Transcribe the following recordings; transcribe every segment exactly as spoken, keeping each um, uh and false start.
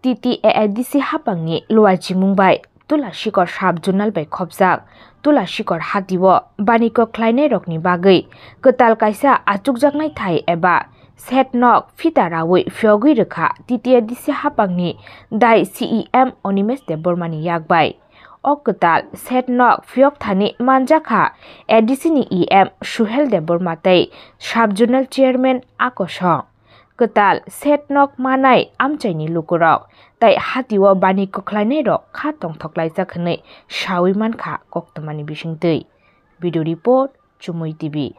T T A A D C hapangni luaichimung bai Tula Sikor Sub Zonal bai khopjak Tula Sikor hatio baniko khlainairokni bagwi kwtal kaisa achukjaknai thai eba shed nok phita raui phiyogwi rwkha T T A D C hapangni dai C E M Animesh Debbarmani yak bai. O kwtal shed nok phiyok thani manjakha A D C ni E M Suhel Debbarma tei Sub Zonal Chairman Akosong. Kwtal shed nok manai amchaini lukurok tei hatio bani kwkhlainairok kha tongthoklaijak hwnwi saui mankha koktwmani bisingtwi. Video report, Chumui T V.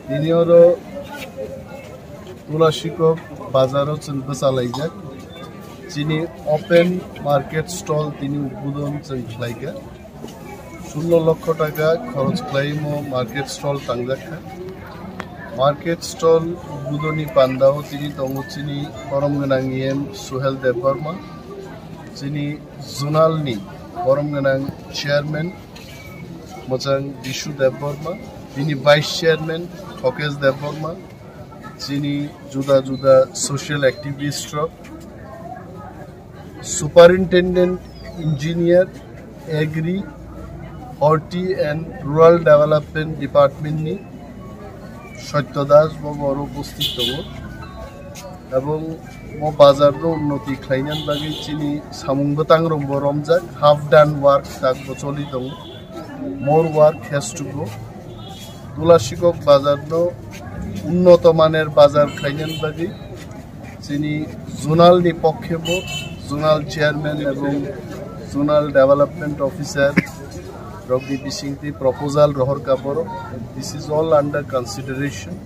Tini oro Tula Sikok bazaro chwng bwchalaijak. Chini open market stall tini udbodon chwng khlaikha. Sullo lokho taka khorok khlaimo market stall tangjak kha. Market stall udbodoni pandao tini tongo chini borom gwnang E M Suhel Debbarma, chini zonal ni borom gwnang chairman Mochang Bishu Debbarma, bini vice chairman Thokesh Debbarma, chini juda juda social activist rok, superintendent engineer, agri, horti and rural development department ni Satya Das bo oro upasthit tongo. Ebong mo bazar no unnoti khlainani bagwi chini samung bwtang rok bo romjak, half done work tak bo choli tongo. More work has to go. Tula Sikok bazar no unnoto maner bazar khlainani bagwi chini zonal ni pokhe bo zonal chairman ebong zonal development officer rok ni bisingtwi proposal rohor ka borok. This is all under consideration.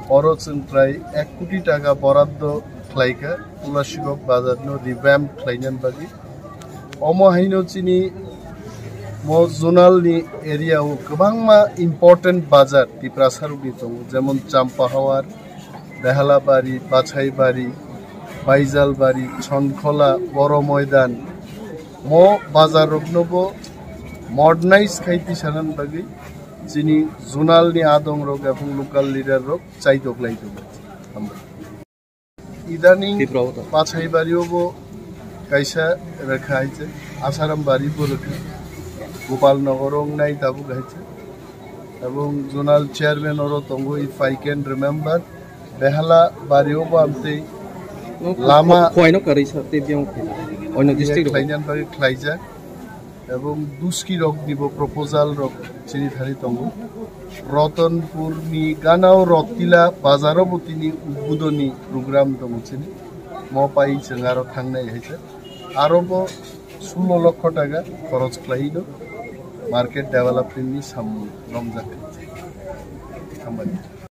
Oro chwng prai ek koti taka boraddo khlaikha Tula Sikok bazar no revamp khlainani bagwi. Omo haino chini mo zonal ni area o kwbangma important bazar Tiprasa rok ni tongo, jemon Champahawar, Behalabari, Bachaibari, Baijalbari, Chonkhola, Boro Moidan. Mo bazar rok no bo modernize khai tisanani bagwi chini zonal ni adong rok ebong local leader rok chaitok lai tongo. Hambai. Idaning Tipra o to. Bachaibari o bo kaisa rwkha hai se, Asaram bari bo rwkha, Gopal Nagar o wngnai tabuk hai se. Ebong zonal chairman oro tongo, if I can remember, Behala bari o bo amtwi lama Khwai no karwi sa tei biyang oino district rok khlainani bagwi khlaijak. Ebong duski rok nibo proposal rok chini thani tongo. Ratanpur ni ganao Rotila bazaro bo tini udbodoni program tongo chini. Mo pai chwng aro thangnai hai se. Aro bo sullo lokho taka khorok khlai no market development ni samung romjak. Hambai.